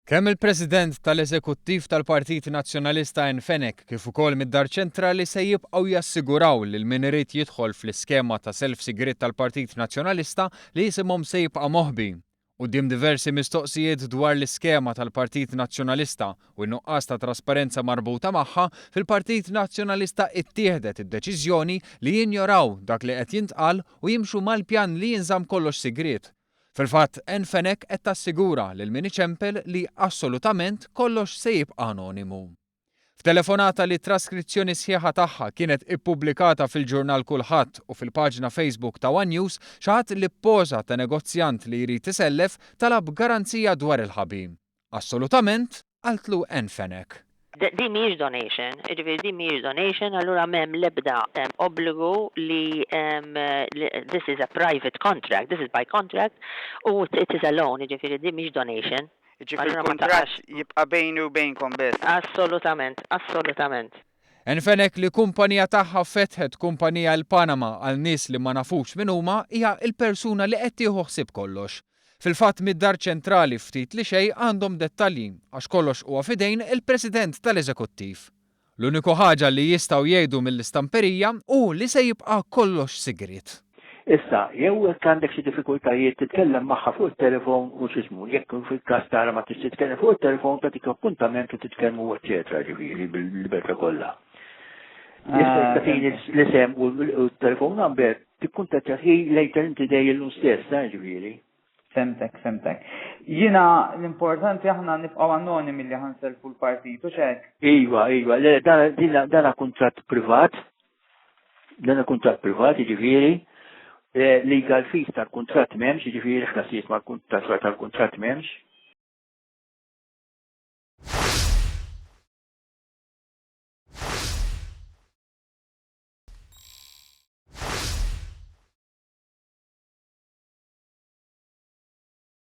Kemm il-President tal-Eżekuttiv tal-Partit Nazzjonalista Ann Fenech kif ukoll mid-Dar Ċentrali se jibqgħu jassiguraw lil min irid jidħol fl-iskema ta' self sigriet tal-Partit Nazzjonalista li isimhom se jibqa' moħbi. Quddiem diversi mistoqsijiet dwar l-iskema tal-Partit Nazzjonalista u n-nuqqas ta' trasparenza marbuta magħha, fil-Partit Nazzjonalista ittieħdet id-deċiżjoni li jinjoraw dak li qed jintqal u jimxu mal-pjan li jinżamm kollox sigriet. Fil-fatt, Ann Fenech qed tassigura lil min iċempel li assolutament kollox se jibqa' anonimu. F'telefonata li t-traskrizzjoni sħiħa tagħha kienet ippubblikata fil-ġurnal Kullħadd u fil-paġna Facebook ta' one News, xi ħadd li ppoża ta' negozjant li jrid isellef talab garanzija dwar il-ħabi. Assolutament, qaltlu Ann Fenech. Din mhijiex donation, jiġifieri din mhijiex donation, allura m'hemm l-ebda obbligu li this is a private contract, this is by contract u it is a loan, jiġifieri din mhix donation. Jiġifieri l-kuntratt jibqa' bejni u bejnkom biss. Assolutament, assolutament. Ann Fenech li kumpanija tagħha fetħet kumpanija il-Panama għal nies li ma nafux min huma hija l-persuna li qed tieħu ħsieb kollox. Fil-fatt mid-Dar Ċentrali ftit li xejn għandhom dettalji għax kollox huwa f'idejn il-President tal-Eżekuttiv. L-uniku ħaġa li jistgħu jgħidu mill-istamperija hu li se jibqa' kollox sigriet. Issa, jew jekk għandek xi diffikultajiet titkellem magħha fuq it-telefon u x'ismu, jekk fil-każ tara ma tista' titkellem fuq it-telefon tagħtik appuntament u titkellmu eċċetera, ġifieri bil-libertà kollha. Issa ah, tagħtini l-isem u t-telefon number tikkuntattja hi later in today illum stess, eh, ġifieri. Femtek, femtek. Jina l-importanti aħna nibqgħu anonimi li ħanselfu l-partit u xek. Iva, iva, dana kuntratt privat, Dan il-kuntratt privat, jiġifieri, eh, legal fees tal-kuntratt m'hemmx, jiġifieri ħlasijiet mal-kuntratt tal-kuntratt m'hemmx.